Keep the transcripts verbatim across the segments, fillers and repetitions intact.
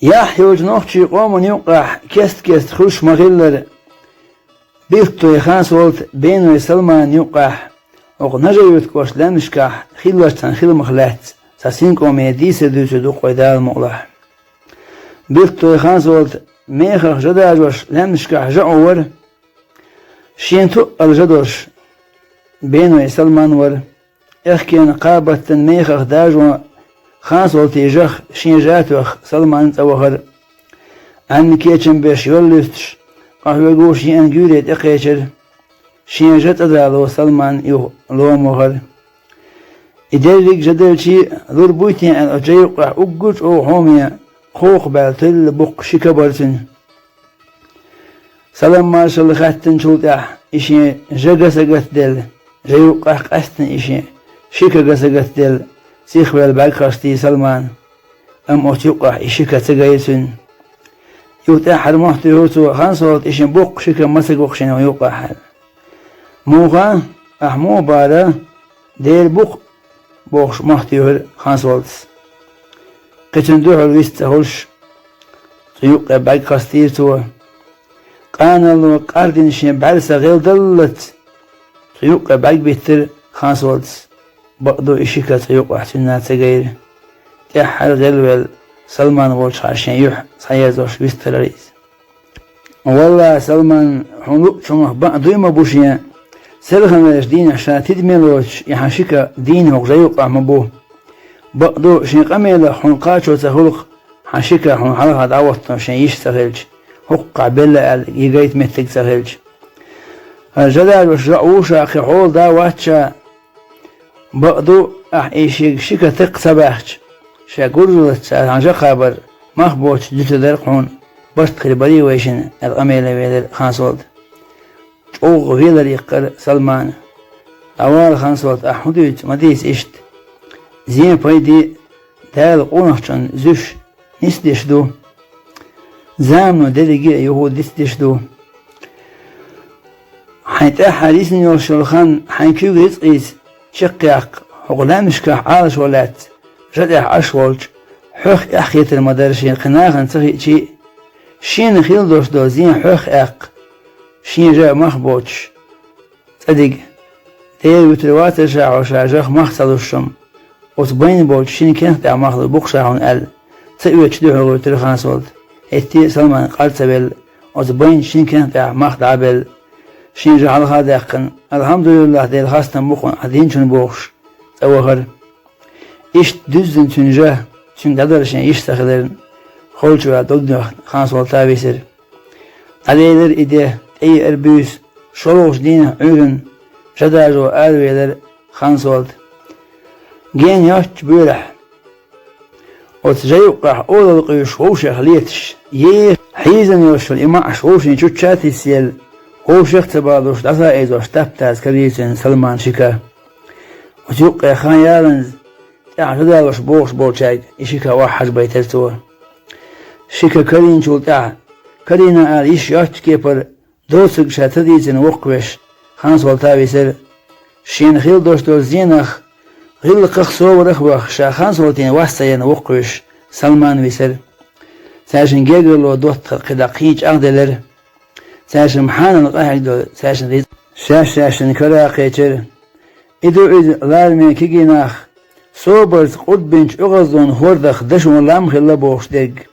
Яхь йолчу нохчийн къоман юккъехь кест-кеста хуьлуш ма-хиллара, Билттой Хансолта, Беной Салмана юккъехь, хӀокху Нажи-Юьртан кӀоштан лаьмнашкахь хиллачу цхьана хиламах лаьцна сан синкъоме дийцар дуьйцур ду-кх вай, Дала мукъалахь. Билттой Хансолта мехах жа дажош лаьмнашкахь жаӀу вара. Шена тоъал жа долуш Беной Салман вара. Аьхкенан кхаа баттана мехах дажо Хансолтин жах шен жа тоьхна Салман цӀа вахара. Ӏаьнна кечам беш йоллуьстуш, къахьоьгуш еана гуьйре тӀекхечира. Шен жа цӀа дало Салман юха лома вахара. И дерриг а жа делчий, лур буй те аьлла, оцу жа юккъехь уггар чӀогӀа хьоме кхоха баьлла туьллу буккха ши ка бара цуьнан. Салам-маршалла хаьттинчул тӀаьхьа и шен жа ган сагатделла, жа юккъехь къаьсттина и шен ши ка ган сагатделла, сихвелла бӀаьрг хастийра Салмана. Амма оцу юккъехь и ши ка ца гайра цуьнан. Юха тӀаьххьара мохь туьйхира цо: «Хансолта, и шен боккха ши ка ма ца го-кх шена юккъехь», – аьлла. «Муха? Ахь муха бахара? Дера бу-кх», – бохуш, мохь туьйхира Хансолтас. Кхин цунна дуьхьал вист ца хуьлуш, цу юккъе бӀаьрг хастийра цо. Къаналло къардина шен бӀаьрса гӀелдаллалц, цу юккъе бӀаьрг биттира Хансолтас. Бакъду, и ши ка цу юккъехь цуьнан ца гайра. ТӀаьххьара гӀелвелла, Салман волчухьара шен юьхь схьаерзош вистхилира иза. «Валлахь, Салман, хьуна луъучу хӀумах баа дуй ма бу шен, селханлерчу дийнахь ша тидаме лоцуш и хьан ши ка дийна хӀокху жа юккъехь ма бу. Бакъду, шен къамелах хьуна кхачо ца хуьлу-кх, хьан ши ка хьуна хьалха дӀахӀоттош шен йиш ца хилча, хӀокху кхахь белла аьлла, и гайта меттиг ца хилча. Жа дажош жаӀу ву ша, кхин хьола да вац ша. Бакъду, ахь и шега ши ка текха ца баьхча, ша гуржаллаца хьан жа кхабар мах боцуш дуьтур дара-кх хьуна, барт хир барий вайшинна», – аьлла, къамеле велира Хансолта. ЧӀогӀа велар иккхира Салмана. «ДӀавала, Хансолта, ахь хӀун дуьйцу, ма дийца иштта. Зен-пайде Дала къонахчунна зуьйш нисдеш ду. Замано дерриге а юха дицдеш ду. Хьайн тӀаьххьара йисина йолуш йолу хан хьайн куьйга рицкъийца чекхъяккха, хӀокху лаьмнашкахь Ӏалашо лаьцна, жа тӀехь Ӏаш волчу хьоьх эхь хетар ма дара шена кхин нахана ца хиъчий а. Шена хилла долуш долу зен хьоьх а аьккха, шен жа мах боцуш, цӀа дига. Дера вуьтур вацара ша хьо, ша жах мах ца луш, амма оцу байна болчу шина кенах тӀехь мах лур бу-кх ша хьуна», – аьлла, ца оьцуш дуьхьал гӀуьйтира Хансолта. ХӀетте а Салман къар ца велла, оцу байна шина кенах тӀехь мах дӀа а белла, шен жа хьалха а даьккхина: «АлхьамдулиллахӀ, Делан хастам бу хьуна ахь динчунна», – бохуш, цӀа вахара. Иштта дуьззина цуьнан жа, цуьнга дӀадала шен йиш ца хиларна, холчу ваьлла дог доьхна, Хансолта висира. ДӀаделира и де, тӀееара буьйса, шолгӀачу дийнахь Ӏуьйранна жа дажо аравелира Хансолта. Гена йоцчу боьрахь, оцу жа юккъехь олалла къуьйсуш вовшех леташ, е хьийзана йолуш йолу и маӀаш вовшийн чучча а тиссаелла, вовшех а ца балуш, дӀасаийзош таптаза карийра цуьнан Салман ши ка. Оцу юккъе хан яланза, тӀаьхьа жа далош бохуш болчаьрга и ши ка охьахьажабайтира цо. Ши ка карийначул тӀаьхьа, карийна ала йиш йоцчу кепара, доцург ша ца дийцина воккхавеш, Хансолта висира. Шена хилла долуш долу зенах гӀиллакхах а, собарах а ваха, ша Хансолтина вас ца ян воккхавеш, Салман висира. Цаьршинна гергарло доттагӀа кхидӀа кхин чӀагӀделира. Цаьршимма хьанал къахьегна долу цаьршинна рицкъ шаьш-шаьшшинна кара а кхечира. И ду иза лараме кегий нах, собарца къурдбинчу оьгӀазлонан хӀордах дашо лам хилла бохуш дерг.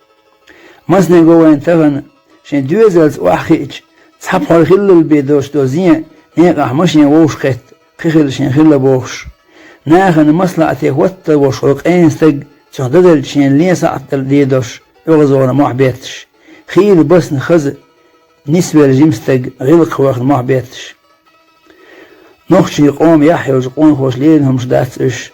Масане го вайна тахана, шен доьзалца охьахиъча, цхьа пхьор хиллал бен долуш долу зен некъахь машен вовшахкхетта, кхин хилла шен хилла бохуш. Нахана маслаӀате хӀоттавеш волу къена стаг, цунах даделча шена лен сахьт дала дедош, оьгӀазвахана мохь бетташ. Хийла басна хаза, нисвелла жима стаг, гӀиллакхах вахана мохь бетташ. Нохчийн къоман яхь йолчу къонахоша леррина хӀумаш дац уьш.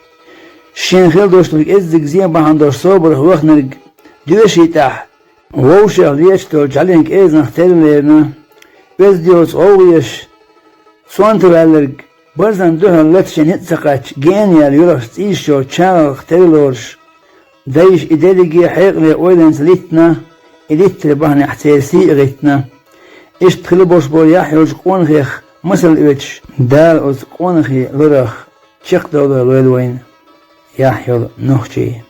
Шена хилла долуш долу кӀеззиг зен бахьана долуш собарах ваханарг доьший тӀехь, вовшех леташ долчу жӀаьлин кӀезанах тера лерина, оьзда йоцу гӀовгӀа еш, сонта ваьлларг, барзан дуьхьал лата шен ницкъ ца кхаьчча, гена яьлла юьлахьчу цӀийш йолчу чагӀарх тера лоруш, дайша и дерриге хьекъале ойланца литтина, и литтар бахьанехь церан сий а гӀиттина. Иштта хилла болуш болу яхь йолчу къонахех масал оьцуш, Дала оцу къонахий лорах чекхдовлар лойла вайна, яхь йолу нохчий.